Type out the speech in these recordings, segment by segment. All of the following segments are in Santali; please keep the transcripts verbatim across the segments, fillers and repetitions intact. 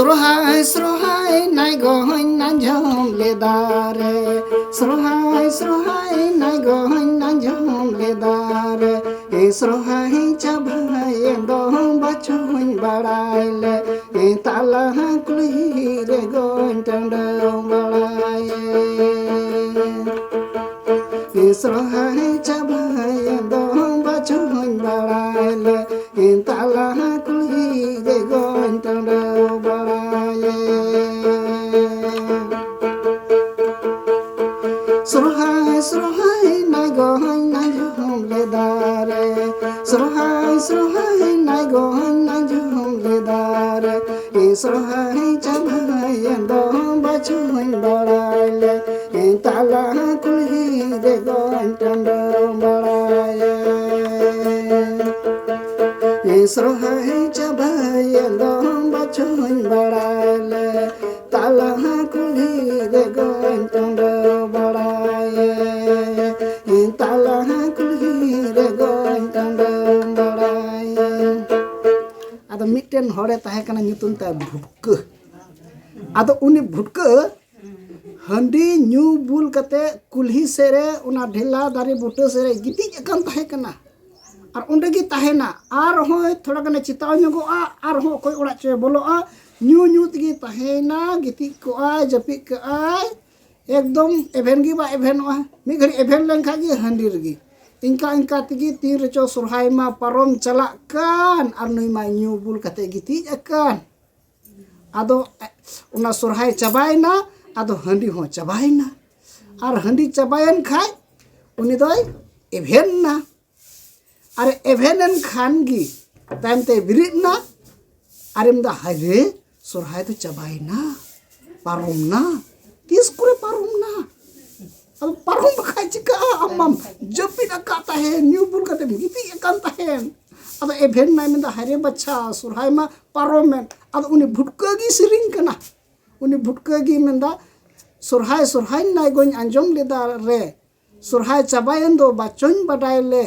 ᱥᱚᱨᱦᱟᱭ ᱥᱚᱨᱦᱟᱭ ᱱᱟᱭ ᱜᱚᱦᱚᱧ ᱟᱸᱡᱚᱢ ᱞᱮᱫᱟ ᱨᱮ, ᱥᱚᱨᱦᱟᱭ ᱥᱚᱨᱦᱟᱭ ᱱᱟᱭ ᱜᱚᱦᱚᱧ ᱟᱸᱡᱚᱢ ᱞᱮᱫᱟ ᱨᱮ, ᱮ ᱥᱚᱨᱦᱟᱭ ᱪᱟᱵᱟᱭᱮᱱ ᱫᱚ ᱵᱟᱪᱚᱧ ᱵᱟᱲᱟᱭ ᱞᱮ, ᱮ ᱛᱟᱞᱟ ᱠᱩᱞᱦᱤ ᱨᱮ ᱜᱚᱧ ᱴᱟᱸᱰᱟᱣ ᱵᱟᱲᱟᱭᱮ᱾ ᱥᱚᱨᱦᱟᱭ ᱪᱟᱵᱟᱭᱮᱱ ᱫᱚ ᱵᱟᱪᱚᱧ ᱵᱟᱲᱟᱭ ᱞᱮ, ᱛᱟᱞᱟ ᱠᱩᱞᱦᱤ ᱨᱮ ᱜᱚᱧ ᱴᱟᱸᱰᱟᱣ ᱵᱟᱲᱟᱭᱮ᱾ ᱥᱚᱨᱦᱟᱭ ᱥᱚᱨᱦᱟᱭ ᱱᱟᱭ ᱜᱚᱦᱚᱧ ᱟᱸᱡᱚᱢ ᱞᱮᱫᱟ ᱨᱮ, ᱥᱚᱨᱦᱟᱭ ᱥᱚᱨᱦᱟᱭ ᱱᱟᱭ ᱜᱚᱦᱚᱧ ᱟᱸᱡᱚᱢ ᱞᱮᱫᱟ ᱨᱮ, ᱥᱚᱨᱦᱟᱭ ᱪᱟᱵᱟᱭᱮᱱ ᱫᱚ ᱵᱟᱪᱚᱧ ᱵᱟᱲᱟᱭ ᱞᱮ, ᱛᱟᱞᱟ ᱠᱩᱞᱦᱤ ᱨᱮ ᱜᱚᱧ ᱴᱟᱸᱰᱟᱣ ᱵᱟᱲᱟᱭᱮ᱾ ᱥᱚᱨᱦᱟᱭ ᱪᱟᱵᱟᱭᱮᱱ ᱫᱚ ᱵᱟᱪᱚᱧ ᱵᱟᱲᱟᱭ ᱞᱮ, ᱛᱟᱞᱟ ᱠᱩᱞᱦᱤ ᱨᱮ ᱜᱚᱧ ᱴᱟᱸᱰᱟᱣ ᱵᱟᱲᱟᱭᱮ᱾ ᱛᱟᱞᱟ ᱠᱩᱞᱦᱤ ᱨᱮ ᱜᱚᱧ ᱴᱟᱸᱰᱟᱣ ᱵᱟᱲᱟᱭᱮ᱾ ᱟᱫᱚ ᱢᱤᱫᱴᱮᱱ ᱦᱚᱲᱮ ᱛᱟᱦᱮᱸ ᱠᱟᱱᱟ, ᱧᱩᱛᱩᱢ ᱛᱟᱭ ᱵᱷᱩᱴᱠᱟᱹ᱾ ᱟᱫᱚ ᱩᱱᱤ ᱵᱷᱩᱴᱠᱟᱹ ᱦᱟᱺᱰᱤ ᱧᱩ ᱵᱩᱞ ᱠᱟᱛᱮ ᱠᱩᱞᱦᱤ ᱥᱮᱫ ᱨᱮ, ᱚᱱᱟ ᱰᱷᱮᱞᱟ ᱫᱟᱨᱮ ᱵᱩᱴᱟᱹ ᱥᱮᱫ ᱨᱮ ᱜᱤᱛᱤᱡ ᱟᱠᱟᱱ ᱛᱟᱦᱮᱸ ᱠᱟᱱᱟ᱾ ᱟᱨ ᱚᱸᱰᱮ ᱜᱮ ᱛᱟᱦᱮᱱᱟ᱾ ᱟᱨᱦᱚᱸᱭ ᱛᱷᱚᱲᱟ ᱜᱟᱱᱮ ᱪᱮᱛᱟᱣ ᱧᱚᱜᱚᱜᱼᱟ, ᱟᱨᱦᱚᱸ ᱚᱠᱚᱭ ᱚᱲᱟᱜ ᱪᱚᱭ ᱵᱚᱞᱚᱜᱼᱟ᱾ ᱧᱩ ᱧᱩ ᱛᱮᱜᱮ ᱛᱟᱦᱮᱸᱭᱮᱱᱟ, ᱜᱤᱛᱤᱡ ᱠᱚᱜᱼᱟᱭ, ᱡᱟᱹᱯᱤᱫ ᱠᱟᱜᱼᱟᱭ᱾ ᱮᱠᱫᱚᱢ ᱮᱵᱷᱮᱱ ᱜᱮ ᱵᱟᱭ ᱮᱵᱷᱮᱱᱚᱜᱼᱟ᱾ ᱢᱤᱫ ᱜᱷᱟᱹᱲᱤᱡ ᱮᱵᱷᱮᱱ ᱞᱮᱱᱠᱷᱟᱡ ᱜᱮ ᱦᱟᱺᱰᱤ ᱨᱮᱜᱮ᱾ ᱤᱱᱠᱟ ᱤᱱᱠᱟ ᱛᱮᱜᱮ ᱛᱤᱱ ᱨᱮᱪᱚ ᱥᱚᱨᱦᱟᱭ ᱢᱟ ᱯᱟᱨᱚᱢ ᱪᱟᱞᱟᱜ ᱠᱟᱱ, ᱟᱨ ᱱᱩᱭ ᱢᱟ ᱧᱩ ᱵᱩᱞ ᱠᱟᱛᱮ ᱜᱤᱛᱤᱡ ᱟᱠᱟᱱ᱾ ᱟᱫᱚ ᱚᱱᱟ ᱥᱚᱨᱦᱟᱭ ᱪᱟᱵᱟᱭᱮᱱᱟ, ᱟᱫᱚ ᱦᱟᱺᱰᱤ ᱦᱚᱸ ᱪᱟᱵᱟᱭᱮᱱᱟ᱾ ᱟᱨ ᱦᱟᱺᱰᱤ ᱪᱟᱵᱟᱭᱮᱱ ᱠᱷᱟᱡ ᱩᱱᱤ ᱫᱚᱭ ᱮᱵᱷᱮᱱ ᱮᱱᱟ᱾ ᱟᱨ ᱮᱵᱷᱮᱱ ᱮᱱ ᱠᱷᱟᱱ ᱜᱮ ᱛᱟᱭᱚᱢ ᱛᱮ ᱵᱮᱨᱮᱫ ᱮᱱᱟ᱾ ᱟᱨᱮ ᱢᱮᱱᱫᱟ, "ᱦᱟᱭ ᱨᱮ, ᱥᱚᱨᱦᱟᱭ ᱫᱚ ᱪᱟᱵᱟᱭᱮᱱᱟ, ᱯᱟᱨᱚᱢ ᱮᱱᱟ, ᱛᱤᱥ ᱠᱚᱨᱮ ᱯᱟᱨᱚᱢ ᱮᱱᱟ?" ᱟᱫᱚ ᱯᱟᱨᱚᱢ ᱵᱟᱠᱷᱟᱡ ᱪᱤᱠᱟᱹᱜᱼᱟ? ᱟᱢ ᱢᱟᱢ ᱡᱟᱹᱯᱤᱫ ᱟᱠᱟᱫ ᱛᱟᱦᱮᱸᱱ, ᱧᱩ ᱵᱩᱞ ᱠᱟᱛᱮᱢ ᱜᱤᱛᱤᱡ ᱟᱠᱟᱱ ᱛᱟᱦᱮᱸᱱ᱾ ᱟᱫᱚ ᱮᱵᱷᱮᱱ ᱱᱟᱭ, ᱢᱮᱱᱫᱟ, "ᱦᱟᱭ ᱨᱮ ᱵᱟᱪᱷᱟ, ᱥᱚᱨᱦᱟᱭ ᱢᱟ ᱯᱟᱨᱚᱢᱮᱱ᱾" ᱟᱫᱚ ᱩᱱᱤ ᱵᱷᱩᱴᱠᱟᱹ ᱜᱮ ᱥᱮᱨᱮᱧ ᱠᱟᱱᱟ᱾ ᱩᱱᱤ ᱵᱷᱩᱴᱠᱟᱹ ᱜᱮ ᱢᱮᱱᱫᱟ, "ᱥᱚᱨᱦᱟᱭ ᱥᱚᱨᱦᱟᱭ ᱱᱟᱭ ᱜᱚᱧ ᱟᱸᱡᱚᱢ ᱞᱮᱫᱟ ᱨᱮ, ᱥᱚᱨᱦᱟᱭ ᱪᱟᱵᱟᱭᱮᱱ ᱫᱚ ᱵᱟᱪᱚᱧ ᱵᱟᱰᱟᱭ ᱞᱮ,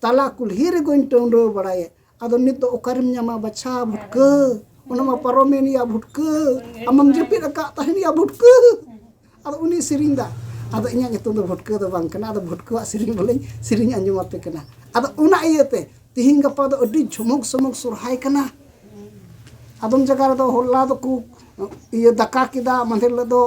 ᱛᱟᱞᱟ ᱠᱩᱞᱦᱤ ᱨᱮᱜᱚᱧ ᱴᱟᱹᱣᱰᱟᱹᱣ ᱵᱟᱲᱟᱭᱮ᱾" ᱟᱫᱚ ᱱᱤᱛ ᱫᱚ ᱚᱠᱟᱨᱮᱢ ᱧᱟᱢᱟ ᱵᱟᱪᱷᱟ ᱵᱷᱩᱴᱠᱟᱹ? ᱚᱱᱟ ᱢᱟ ᱯᱟᱨᱚᱢᱮᱱ ᱭᱟ ᱵᱷᱩᱴᱠᱟᱹ, ᱟᱢᱮᱢ ᱡᱟᱹᱯᱤᱫ ᱟᱠᱟᱫ ᱛᱟᱦᱮᱱ ᱭᱟ ᱵᱷᱩᱴᱠᱟᱹ᱾ ᱟᱫᱚ ᱩᱱᱤ ᱥᱮᱨᱮᱧ ᱫᱟ, ᱟᱫᱚ ᱤᱧᱟᱹᱜ ᱧᱩᱛᱩᱢ ᱫᱚ ᱵᱷᱩᱴᱠᱟᱹ ᱫᱚ ᱵᱟᱝ ᱠᱟᱱᱟ, ᱟᱫᱚ ᱵᱷᱩᱴᱠᱟᱹᱣᱟᱜ ᱥᱮᱨᱮᱧ ᱵᱚᱞᱮᱧ ᱥᱮᱨᱮᱧ ᱟᱸᱡᱚᱢ ᱟᱯᱮ ᱠᱟᱱᱟ᱾ ᱟᱫᱚ ᱚᱱᱟ ᱤᱭᱟᱹᱛᱮ ᱛᱤᱦᱤᱧ ᱜᱟᱯᱟ ᱫᱚ ᱟᱹᱰᱤ ᱡᱷᱚᱢᱚᱠ ᱥᱚᱢᱚᱠ ᱥᱚᱨᱦᱟᱭ ᱠᱟᱱᱟ᱾ ᱟᱫᱚᱢ ᱡᱟᱭᱜᱟ ᱨᱮᱫᱚ ᱦᱚᱞᱟ ᱫᱚᱠᱚ ᱤᱭᱟᱹ ᱫᱟᱠᱟ ᱠᱮᱫᱟ, ᱢᱟᱫᱷᱮᱨ ᱦᱤᱞᱳᱜ ᱫᱚ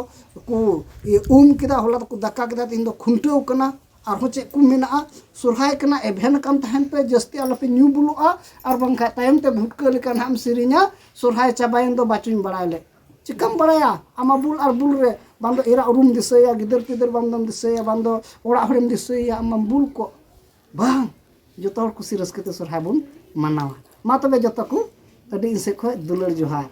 ᱠᱚ ᱤᱭᱟᱹ ᱩᱢ ᱠᱮᱫᱟ, ᱦᱚᱞᱟ ᱫᱚᱠᱚ ᱫᱟᱠᱟ ᱠᱮᱫᱟ, ᱛᱤᱦᱤᱧ ᱫᱚ ᱠᱷᱩᱱᱴᱟᱹᱣ ᱠᱟᱱᱟ᱾ ᱟᱨᱦᱚᱸ ᱪᱮᱫ ᱠᱚ ᱢᱮᱱᱟᱜᱼᱟ? ᱥᱚᱨᱦᱟᱭ ᱠᱟᱱᱟ, ᱮᱵᱷᱮᱱ ᱟᱠᱟᱱ ᱛᱟᱦᱮᱱ ᱯᱮ, ᱡᱟᱹᱥᱛᱤ ᱟᱞᱚᱯᱮ ᱧᱩ ᱵᱩᱞᱩᱜᱼᱟ, ᱟᱨ ᱵᱟᱝᱠᱷᱟᱱ ᱛᱟᱭᱚᱢ ᱛᱮ ᱵᱷᱩᱴᱠᱟᱹ ᱞᱮᱠᱟ ᱱᱟᱦᱟᱜ ᱮᱢ ᱥᱮᱨᱮᱧᱟ, "ᱥᱚᱨᱦᱟᱭ ᱪᱟᱵᱟᱭᱮᱱ ᱫᱚ ᱵᱟᱪᱚᱧ ᱵᱟᱲᱟᱭ ᱞᱮᱫ᱾" ᱪᱤᱠᱟᱹᱢ ᱵᱟᱲᱟᱭᱟ? ᱟᱢ ᱢᱟ ᱵᱩᱞ ᱟᱨ ᱵᱩᱞ ᱨᱮ, ᱵᱟᱝ ᱫᱚ ᱮᱨᱟ ᱩᱨᱩᱢ ᱫᱤᱥᱟᱹᱭᱟ, ᱜᱤᱫᱟᱹᱨ ᱯᱤᱫᱟᱹᱨ ᱵᱟᱝ ᱫᱚᱢ ᱫᱤᱥᱟᱹᱭᱟ, ᱵᱟᱝ ᱫᱚ ᱚᱲᱟᱜ ᱦᱚᱲᱮᱢ ᱫᱤᱥᱟᱹᱭᱟ, ᱟᱢ ᱢᱟᱢ ᱵᱩᱞ ᱠᱚᱜ᱾ ᱵᱟᱝ, ᱡᱚᱛᱚ ᱦᱚᱲ ᱠᱩᱥᱤ ᱨᱟᱹᱥᱠᱟᱹ ᱛᱮ ᱥᱚᱨᱦᱟᱭ ᱵᱚᱱ ᱢᱟᱱᱟᱣᱟ᱾ ᱢᱟ ᱛᱚᱵᱮ ᱡᱚᱛᱚ ᱠᱚ ᱟᱹᱰᱤ ᱤᱧ ᱥᱮᱫ ᱠᱷᱚᱱ ᱫᱩᱞᱟᱹᱲ ᱡᱚᱦᱟᱨ᱾